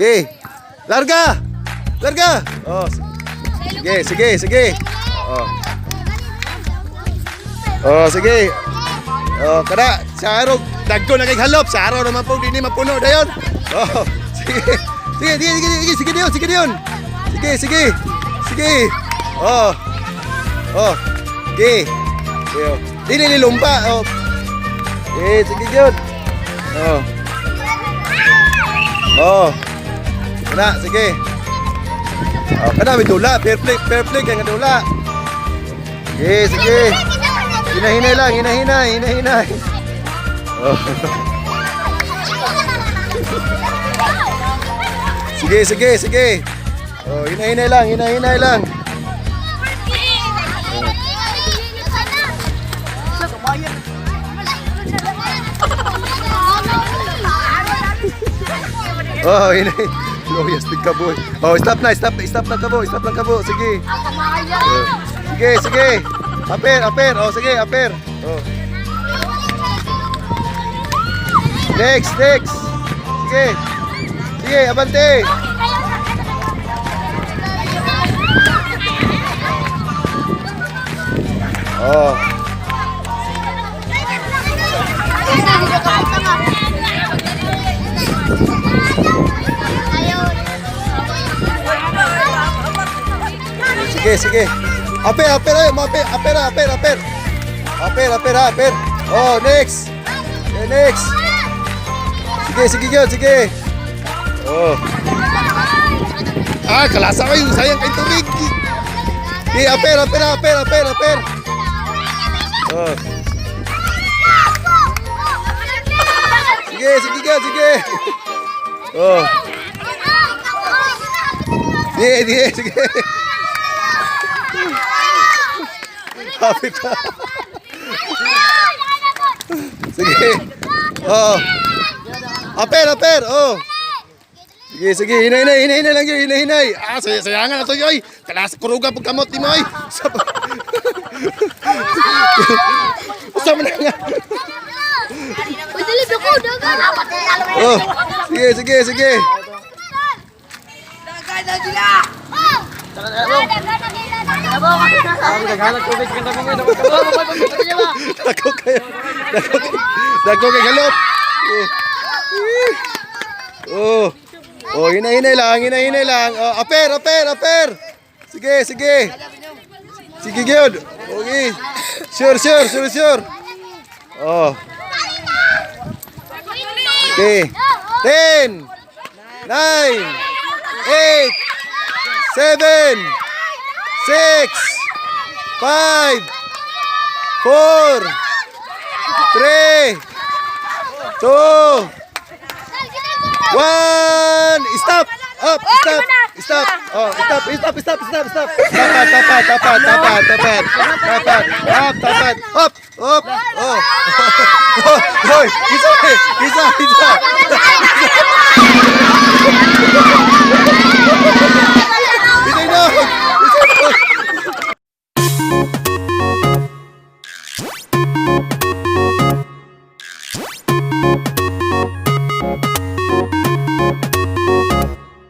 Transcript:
Okay. Larga! Larga! Oh, sige, sige, sige. Oh. Oh, sige. Oh, kada sa araw dagko na kay halop sa araw naman po dinhi mapuno dayon. Oh, sige. Sige, sige, sige, sige, sige diyon, sige diyon. Sige, sige. Sige. Oh. Oh. Sige. Sige. Oh. Dili ni lumba. Oh. Eh, sige gyud. Oh. Oh. Kana, sige. Oh, kana may dula, fair play kay nga dula. Sige, sige. Hinahinay lang, hinahinay, hinahinay. Oh. Sige, sige, sige. Oh, hinahinay lang, hinahinay lang. Oh, hinay. Loyas tig kaboy. Oh, stop na, stop, stop lang kabo, stop lang kabo. Sige. Oh. Sige, sige. Aper, aper. Oh, sige, aper. Oh. Next, next. Sige. Sige, abante. Oh. Sige, sige. Aper, aper, ay, aper, aper, aper, aper. Aper, aper, aper. Oh, next. Okay, next. Sige, sige, gyud, sige. Oh. Ah, kalasa kayo. Sayang kay tubig. Sige, aper, aper, aper, aper, aper. Oh. Sige, sige, gyud, sige. Oh. Sige, sige, sige. Happy ka. Sige. Oh. Aper, aper. Oh. Sige, sige. Hinay, hinay, hinay, hinay lang yun. Hinay, hinay. Ah, sayangan na to yoy. Kalas, kuruga pag kamot ni mo, oy. Sa man na nga. Oh. Sige, sige, sige. Dako kayo. Dako kayo. Dako kay galop. Oh. Oh. Oh, hinay-hinay lang, hinay-hinay lang. Oh, aper, aper, aper. Sige, sige. Sige, gyud. Okay. Sure, sure, sure, sure. Oh. Okay. 10, 9, 8, 7, 6, 5, 4, 3, 2, 1. Stop! Up! Stop! Stop! Oh, stop! Stop! Stop! Stop! Stop! Tapat! Tapat! Tapat! Tapat! Tapat! Tapat! Up! Tapat! Up! Up! Oh! Hoy! Isa! Isa! Isa!